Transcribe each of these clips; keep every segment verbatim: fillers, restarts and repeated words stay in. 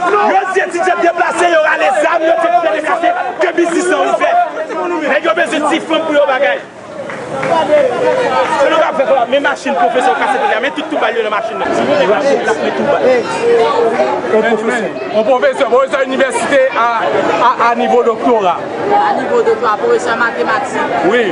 Yo di etidyan deplase, yo rale zam, yo di etidyan deplase, ke biznis lan ouvè. Nèg yo bezwen ti fanm pou yo bagay. Se nou k ap fè kolab, men machin pwofesè yo kase pete a, men tout, tout bal yo nan machin nan. Si nou te ka fè l ap met tout bal. On pwofesè, on pwofesè, pwofesè inivèsite a, a, a nivo doktora. A nivo doktora, pwofesè matematik. Wi.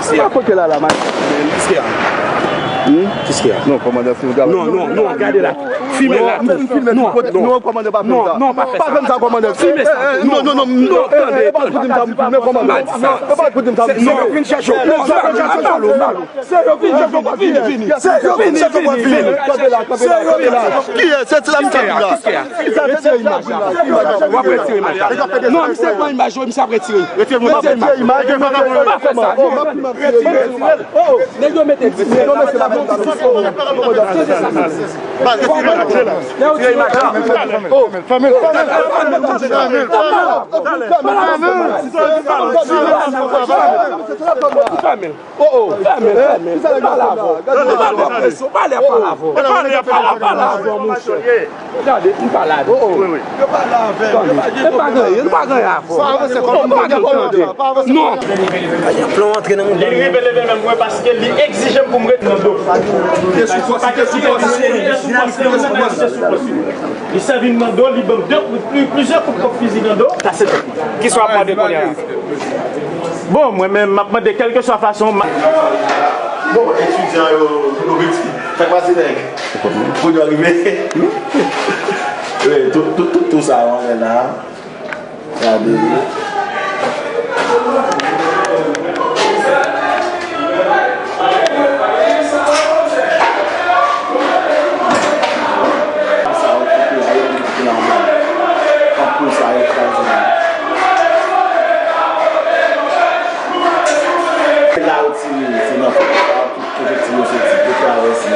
Si a kote la la, man. Kiske a? Hmm? Kiske a? Non, kòmandan, si w gade. Non, non, non, gade la. Filme la. Non, non, non, kòmandan, pa fè sa. Non, non, pa fè sa. Pa fè sa, kòmandan. Filme sa. Eh, eh, non, non, non, non, tande, tande. E pa pou di m sa m filme, kòmandan. E pa pou di m sa m filme. Se yo k vin chèche w. Non, se yo k vin chèche w. Se yo k vin chèche w. Vini, vini. Se yo k vin chèche w. Vini. Kanpe la, kanpe la, kanpe la. Kiyès? Se sa m di la. Kiske a? Kiske a? Retire imaj la. W ap retire imaj la. Non, misye pran imaj yo, misye ap retire. Retire imaj la. Pa fè sa. Nèg yo mete di. Nèg yo mete di. Chanje sa. Lè yo tire imaj la. Fèmen. Oh, oh. Fèmen, fèmen. Li pale avè w. Li pale avè w. Pale, pale avè w. Pale avè w, monchè. Gade, li pale avè w. Oh, oh. Yo pale avè w. Tande. Li pa gen anyen, li pa gen anyen avè w. Pa avanse, kòmandan. Non. Plan antre nan mouda. Li rive leve men mwen paske li egzije m pou m ret nan do. Li sèvi m nan do, li ban m de, pli-, plizyè kout kòk fizi nan do. Sa se tèt li. Kisa w ap mande kounye a? Bon, mwen menm, m ap mande kèlkeswa fason, m ap. Bon, etidyan yo, nou rete. Sa k pase, nèg? Kounye a rive. Wi, tout, tout, tout, tout sa yo anlè la. Gade. Sa yo te peze, yo te nan men. Tankou sa yo kraze. La yo tire, se nan fòs sa yo tout pwojektil yo soti, yo travèse.